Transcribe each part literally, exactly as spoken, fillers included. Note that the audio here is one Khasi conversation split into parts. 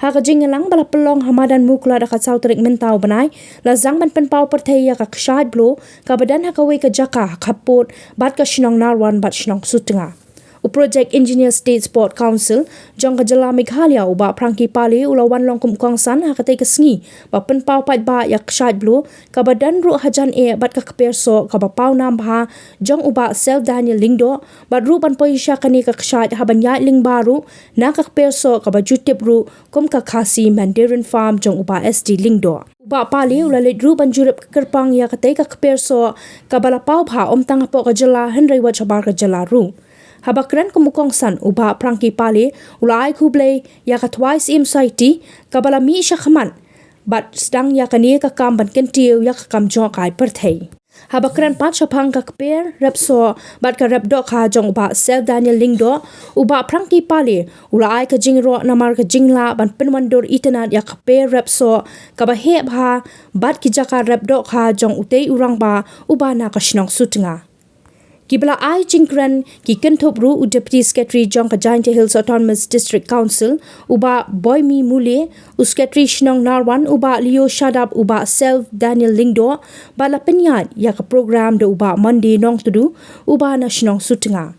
Ha ka jingïalang ba la pynlong ha Madan Mukla ha ka saw tarik mynta u bnai, la sdang ban pynpaw pyrthei ïa ka kshaid bloh kaba don ha kawei ka jaka ha khappud bad ka shnong Narwan bad shnong Sutnga. U Project Engineer State Sport Council jong ka jylla Meghalaya u Bah Frankie Pale u la wan long kum u kongsan ha katei ka sngi ba pynpaw paidbah ïa ka kshaid bloh kaba don ruh hajan eh bad ka kper soh kaba paw nam bha jong u Bah Sel Daniel Lyngdoh, bad ruh ban poi sha kane ka kshaid ha ban ïaid lyngba ruh na ka kper soh kaba ju tip ruh kum ka Khasi Mandarin Farm jong u Bah S D Lyngdoh. U Bah Pale u la leit ruh ban jurip kyrpang ïa katei ka kper soh kaba la paw bha ym tang hapoh ka jylla hynrei wat shabar ka jylla ruh. Haba kren kum u kongsan, u Bah Frankie Pale u la ai khublei ïa ka Thwai Syiem Society kaba la mih sha khmat bad sdang ïa kane ka kam ban kyntiew ïa ka kam jong ka ai pyrthei. Haba kren pat shaphang ka kper rep soh bad ka rep dohkha jong u Bah Sel Daniel Lyngdoh, u Bah Frankie Pale u la ai ka jingïaroh namar ka jinglah ban pynwandur itynnad ïa ka kper rep soh kaba heh bha bad ki jaka rep dohkha jong utei u rangbah uba na ka shnong Sutnga. Kiba la ai jingkren ki kynthup ruh u Deputy Secretary jong ka Jaintia Hills Autonomous District Council, u Bah Boimi Mule, u Secretary shnong Narwan, u Bah Leo Shadap, u Bah Sel Daniel Lyngdoh, bad la pynïaid ïa ka program da u Bah Monday Nongtdu, uba na shnong Sutnga.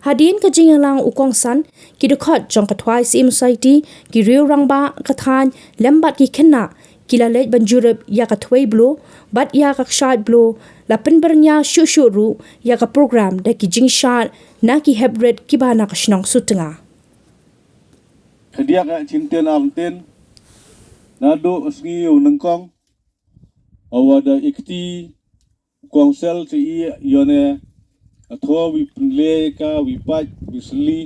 Hadien ka jingïalang u kongsan, ki dkhot jong ka Thwai Syiem Society, ki riew rangbah ka thaiñ lem bad ki khynnah ki la leit ban jurip ïa ka thwei bloh bad ïa ka kshaid bloh, la pynbyrngia shuh shuh ruh ïa ka program da ki jingshad na ki heprit kiba na ka shnong Sutnga. Khadiak eh chintien arntien naduh sngi u nyngkong, awa da ikti u kongsan te i ïone, a tho wi pynlei ka wi pait wi sli.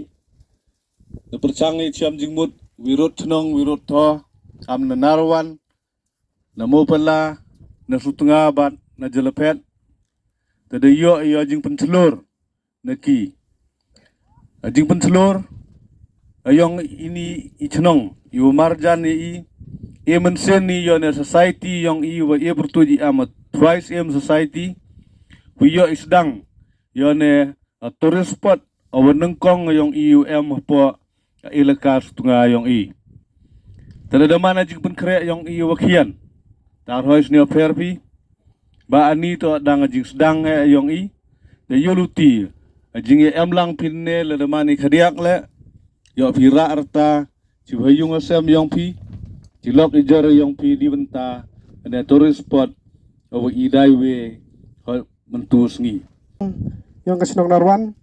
Da pyrchang i chiam jingmut wi rut thnong wi rut tho, am na Narwan, na Mopala, na Sutnga bad na Jalaphet. Te da ïoh ïoh jingpynthlur na ki. A jingpynthlur a ïong ini i chnong i u marjan i i, e mynsiem i ïone society ïong i wa e pyrtuit i am a Thwai Syiem Society. Wi ïoh i sdang ïone a tourist spot a wa nyngkong ïong i u em hapoh a elaka Sutnga ïong i. Te lada man a jingpynkhreh ïong i wa khian, ta rhoi sniaw pher phi ba ani to dang a jingsdang eh ïong i. Da ïuluti a jingïa em lang phin ne lada man i khadiak le ïoh phi rah rta chi wa yung a sem ïong phi, chi lok i jer ïong phi di bynta ne tourist spot awa i dai we ha myntu sngi. Ïong ka shnong Narwan,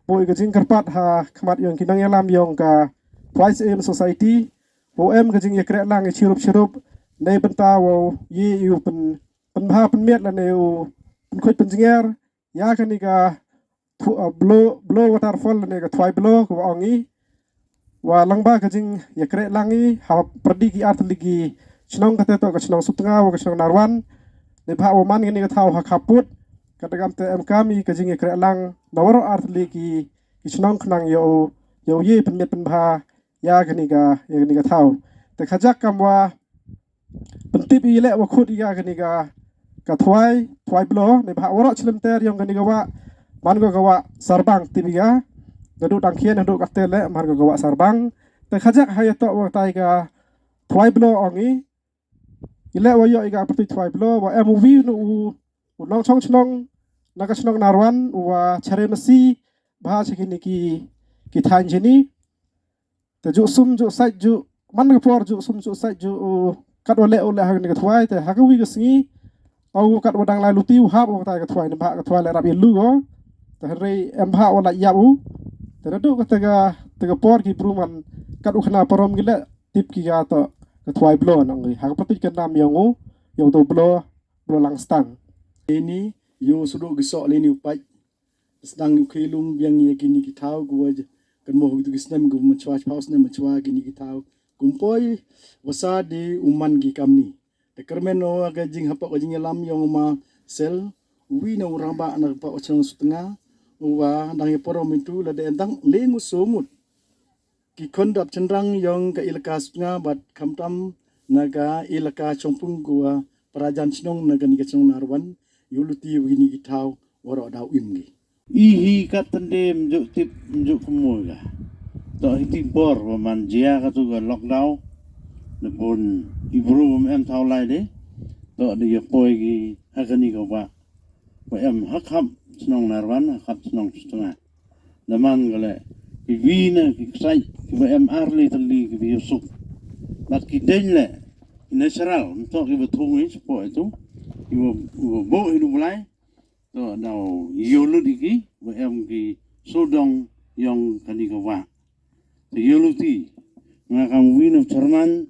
bo i ka jingkyrpad ha khmat ïong ki nongïalam ïong ka Thwai Syiem Society, bo em ka jingïakhreh lang i chirup chirup ne bynta wow i u pyn pynbha pynmiat lane u pynkhuid pynjngiar ïa kane ka thu- uh, blow blow waterfall lane ka Thwai blow ka wa ong i. Wa lang ba ka jingïakhreh lang i ha pyrdi ki artylli ki chnong kata to ka chnong Sutnga wa ka chnong Narwan. Ne bha wa man kane ka thaw ha khaput, kata kam te em kam i ka jingïakhreh lang na waroh artylli ki ki chnong khnang ïa u ïa u i pynmiat pynbha ïa kane ka ïa kane ka thaw. Te khajak kam wa pyntip i leh wa khut i ka kane ka ka Thwai Thwai blow ne bha waroh chlim ter ïong kane ka wa man ko ka wa Sarbang tip i ka. Naduh Dangkhian naduh kate leh man ko ka wa Sarbang. Te khajak ha ïa to wa tai ka Thwai blow ong i. I leh wa ïoh i ka pyrtuit Thwai blow wa em u wi nu u u nongchong chnong na ka chnong Narwan u wa chare masi bha cha kini ki ki thain jini. Te ju sum ju sait ju man ka por ju sum ju sait ju u kat wa leh u leh ha kani ka Thwai te ha ka wi ka sngi. Au kat wa dang lai luti u hap u kata ka Thwai ne bha ka Thwai leh rap i lu go. Te hynrei em bha wa la ïap u. Te naduh kata ka te ka por ki bru man kat u khana parom ki leh tip ki ka to ka Thwai blow nang ri ha ka pyrtuit ka nam ïong u ïong to blow blow lang stang. Ini ïu sudu ki sok lini u pait. Sdang u khei lum biang ïa kini ki thaw ku wa kan mo hu ki snem ku machwa chwa snem machwa kini ki thaw. Kum poi wasa di u man ki kamni. Te kyrmen o ka jing hapoh ka jingïalam ïong ma Sel wi na u rangbah na hapoh ka chnong Sutnga. U wa dang ïa parom itu la de dang leng u sumut. Ki khon dap chynrang ïong ka ilaka Sutnga bad khamtam na ka ilaka Chongpung ku wa parajan chnong na kani ka chnong Narwan ïu luti wi ni ki thaw waroh daw im ki. I hi kat tande mjuk tip mjuk kemul ka. To hi ti bor wa man jia ka tu ka lockdown. Na bun i bru em em thaw lai de. To da ïa poi ki ha kani ka wah. Ba em ha khap shnong Narwan, ha khap shnong Sutnga. Da man ka le ki wi na ki ksai ki ba em ar li tylli ki ba ïa suk. Bad ki deng le natural, nto ki ba thung i spo itu. Ki ba, ki ba bo hi du blai. To da ïa lut ki ba em ki sodong yong kani ka wah. Te ïa lut i nga kam wi na chairman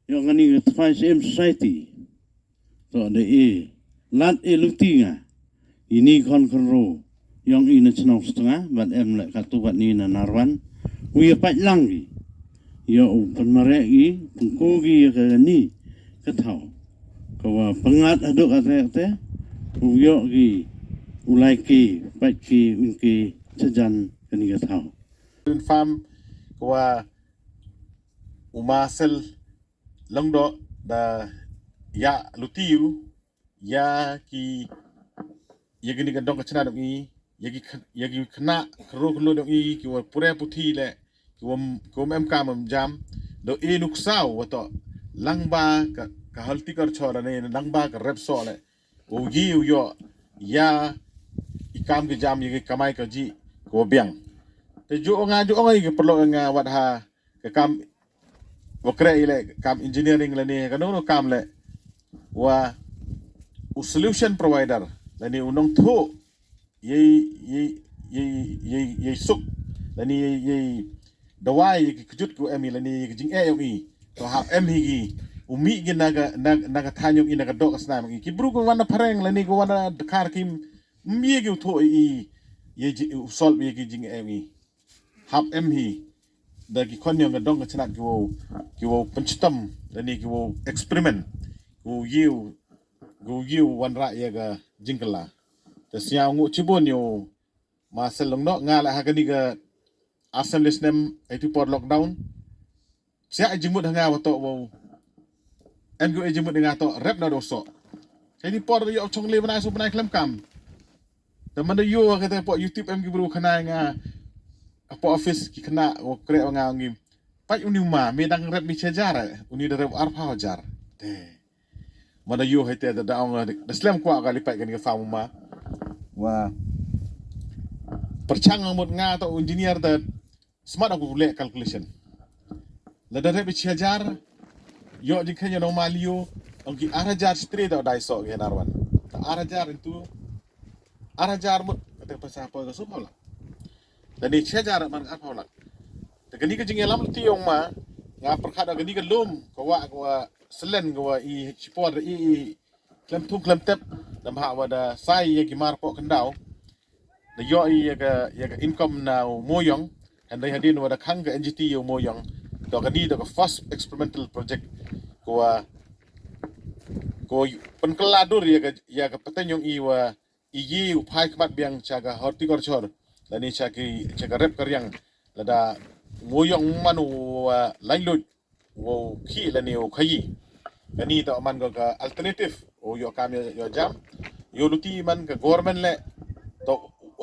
yong kani ka Tfai Siem Society. To da e lat e luti nga ini khon khon ro yong i na chnong Sutnga bad em le ka tu bad ni na Narwan. U ïa pait lang ki ïa u pynmareh ki pynku ki ïa kani ka thaw. Ka wa pyngat haduk ate ate u ïoh ki u lai ki pait ki un ki chajan kani ka thaw. Farm ka wa u Marcel Lyngdoh da ïa luti u ïa ki ïa kini ka dong ka chnat dong i ïa ki ïa ki khynnah khro khlo dong i ki wa pure puthi le ki wa ki wa em kam em jam do i nuksaw wa to lang ba ka ka halti kar chor ne lang ba ka rep so le u gi u yo ïa i kam ki jam ïa ki kamai ka ji ko biang. Te ju nga ju nga i ki perlo nga wat ha ka kam wa kre i le kam engineering le ni ka no kam le wa u solution provider le ni u nong thu yei yei yei yei yei suk le ni yei yei dawai yei ki kjut ku em i le ni yei ki jing e yong i to ha em hi gi u mi gi na ga na ga than yong i na ga dok snam i ki bru ku wan na phareng le ni ku wan na dakar kim mi gi u thu i yei ji u sol yei ki jing e yong i hap em hi da ki khon yong ka dong ka chnat ki wow ki wow pynchitom da ni ki wow experiment ki wow yiw ki wow yiw wan ra ya ka jingkala. Te siaw ngu chibun yow ma selong no nga la ha ka ni ka assembly snem ai tu por lockdown. Sia ai jingmut ha nga wa to wow em ki ai jingmut nga to rep na do so. Ka ni por yo chong le bnai su bnai klem kam. Te man da yo ka te po YouTube em ki bru khana nga po office ki khana wo kre nga ngi. Pai uni ma me dang rep mi chejar uni da rep arpha hajar. Te man da yo hai te da ong da slem kwa ka li pai kan ka fa ma wa perchang mut nga to engineer da smart aku le calculation. La da rep mi chejar yo jing kanya no ma liyo ong ki ar hajar stri da dai so ge narwan. Ar hajar itu ar hajar mut kata pasa apa ka sum hawlak. Dan ni chejar man ar hawlak. Te kani ka jingïalam ti yong ma nga perkhat da kani ka lum ka wa ka wa selen ka wa i chipor i i klem thung klem tep da ma wa da sai ya ki mar po kendau. Da yo i ya ka ya ka income na u moyong. Handai hadin wa da khang ka N G T ya u moyong. To kani da ka first experimental project ka wa ka wa penkeladur ya ka ya ka petenyong i wa i yi u phai khmat biang cha ka horticulture lani cha ki cha ka rep ka riang lada u moyong man u uh, lain lut u khi lani u khayi kani ta man ka alternative u yo kam yo jam yo luti man ka government le to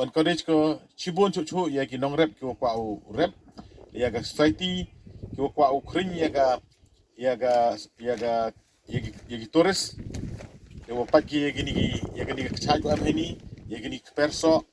encourage ko chibun chu chu ya ki nong rep ki kwa u rep ya ka society ki kwa u kring ya ka ya ka ya ka ya ki tourist ya wa pat ki ya ki ni ki ya ki ni ka chai ko am hini ya ki ni ka perso